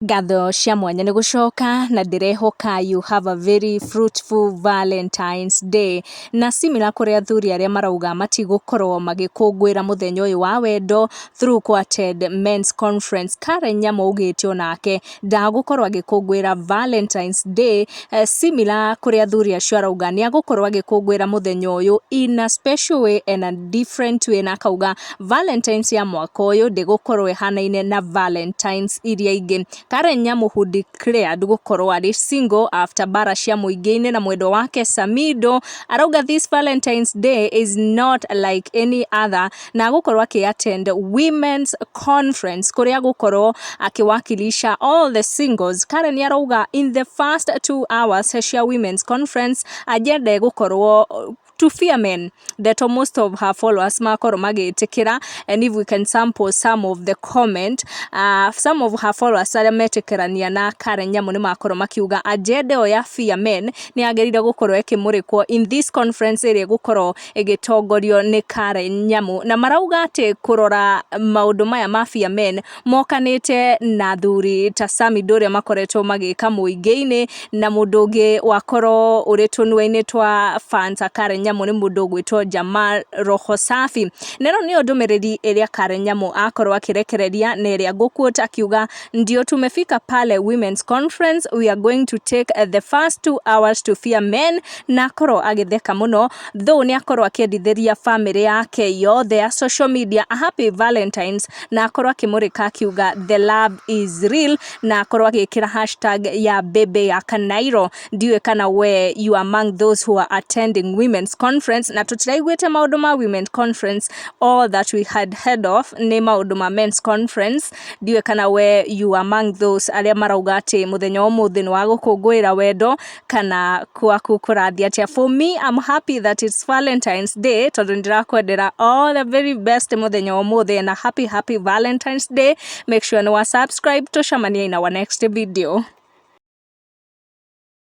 Ngatho cia mwanya nĩ gũcoka na ndĩrehoka you have a very fruitful Valentine's Day. Na similar kũrĩ athuri arĩa marauga matigũkorwo magĩkũngũĩra mũthenya ũyũ wa wendo through kũ attend men's conference, Karen Nyamu augĩte onake ndagũkorwo agĩkũngũĩra Valentine's Day. Similar kũrĩ athuri acio, arauga nĩ agũkorwo agĩkũngũĩra mũthenya ũyũ in a special way and a different way, na akauga Valentine's ya mwaka ũyũ ndĩgũkorwo ĩhanaine na Valentine's iria ingĩ. Karen Nyamu, who declared gũkorwo arĩ single after bara cia mũingĩ-inĩ na mwendwa wake Samido, arauga this Valentine's Day is not like any other, na agũkorwo akĩ attend women's conference kũrĩa agũkorwo akĩwakilisha all the singles. Karen arauga in the first 2 hours cia women's conference, agenda ĩgũkorwo to fear men, ndeto most of her followers makorwo magĩtĩkĩra. And if we can sample some of the comment, some of her followers arĩa metĩkĩrania na Karen Nyamu nĩ makorwo makiuga agenda ĩyo ya fear men nĩ yagĩrĩire gũkorwo ĩkĩmũrĩkwo in this conference ĩrĩa ĩgũkorwo ĩgĩtongorio nĩ Karen Nyamu. Na marauga atĩ kũrora maũndũ maya ma fear men mokanĩte na athuri ta Samido ũrĩa makoretwo magĩka mũingĩ-inĩ, na mũndũ ũngĩ wakorwo ũrĩ tũnua-inĩ twa fans a Karen Nyamu nĩ mũndũ ũgwĩtwo Jamal Roho Safi. Na ĩno nĩyo ndũmĩrĩri ĩrĩa Karen Nyamu akorwo akĩrekereria na ĩrĩa ngũquote akiuga, "Ndio tumefika pale women's conference. We are going to take the first 2 hours to fear men." Na akorwo agĩtheka mũno, though nĩ akorwo akĩendithĩria family yake yothe ya social media a happy Valentines, na akorwo akĩmũrĩka akiuga the love is real, na akorwo agĩkĩra hashtag ya bebe ya Kanairo. Ndiũĩ kana we you are among those who are attending women's conference, na tũtiraiguĩte maũndũ ma women's conference. All that we had heard of nĩ maũndũ ma men's conference. Ndiũĩ kana we you are among those arĩa marauga atĩ mũthenya wa ũmũthĩ nĩ wa gũkũngũĩra wendo, kana gwaku kũrathiĩ atĩa. For me, I'm happy that it's Valentine's Day, tondũ ndĩrakwendera all the very best mũthenya wa ũmũthĩ, and a happy, happy Valentine's Day. Make sure nĩ wa subscribe. Tũcemanie in our next video.